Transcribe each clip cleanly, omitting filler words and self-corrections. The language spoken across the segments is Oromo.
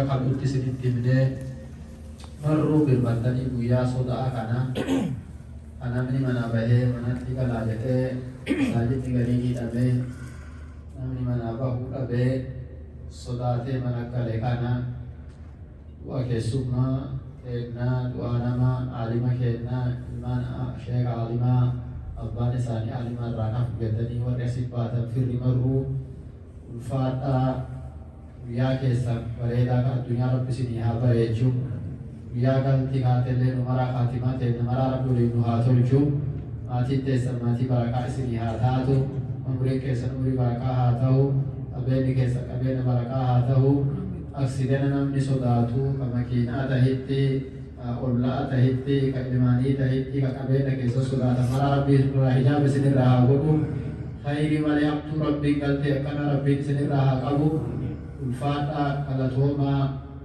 Qabdutti isinitti himnee marruu birmattanii guyyaa sodaa kana ka namni manaa bahee manatti galaa jedhee masaajidni galii hidhamee namni manaa bahuu dhabee sodaatee mana gale kana du'a keessummaa keennaa, du'aa nama aalima keennaa, ilmaan sheeka aalimaa, abbaan isaanii aalima irraa hafu jettanii warri asit baatan firri marruu ulfaadhaa. Guyyaa keessan bareedaa ka addunyaa Rabbi isinii haa bareechu. Guyyaa galti kaatellee nu maraa kaatimaa teenna maraa Rabbi waliin nu haa tolchu. Maatiin teessan maatii barakaa isinii haa taatu. Umriin keessan umrii barakaa haa tahu. Qabeenni keessan qabeenna barakaa haa tahu. Aksidena namni sodaatu ka makiinaa tahitti, ka olla'a tahitti, ka ilmaanii tahitti, ka qabeenna keessan sodaatan maraa Rabbi irraa hijaaba isinirraa haa godhu. Khayrii malee hamtuu Rabbiin galtee akkanaa Rabbiin isinirraa haa qabu. Ulfaadhaa, galatoomaa,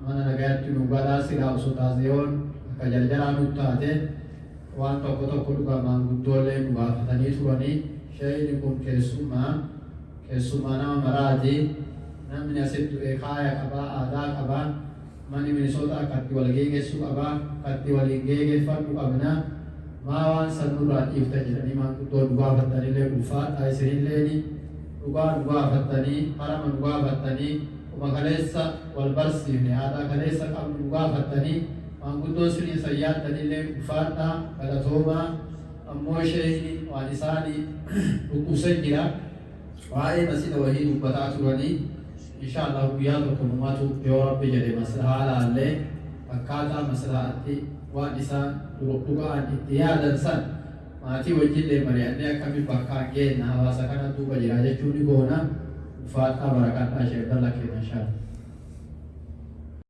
mana nagayatti nuu galaa. Silaa osoo taaziyoon akka jarjaraa nut taate waan tokko tokko dhugaa maanguddoolleen nu gaafatanii turanii. Sheeyni kun keessummaa, keessummaa nama maraati. Namni asitti du'e kaaya qaba, aadaa qaba. Ummanni Minnesota ka itti wal geegessu qaba, ka itti waliin geegeffannu qabna. Maa waan san nurraa dhiiftan jedhanii maanguddoo nu gaafattanillee ulfaadhaa isinilleeni. Dhugaa nu gaafattanii, harama nu gaafattanii, uma kaleessa wal barsiifne, aadaa kaleessa qabnu nu gaafattanii, maanguddoo sirrii san yaaddanillee ulfaadhaa, galatoomaa. Ammoo sheeyni waan isaani dhukkubsa jira. Waa'ee masjida wahii dubbataa turanii, insha Allah guyyaa tokko numatu yoo Rabbi jedhe maslahaa laallee akkaataa maslahaatti waan isaan dhuga'an itti yaadan san maatii wajjillee mari'annee akkamiin bakkaan geenna hawaasa kana duuba jira jechuu ni goona. Ulfaadhaa, barakadhaa. Sheekh Abdallah keenya, insha Allah.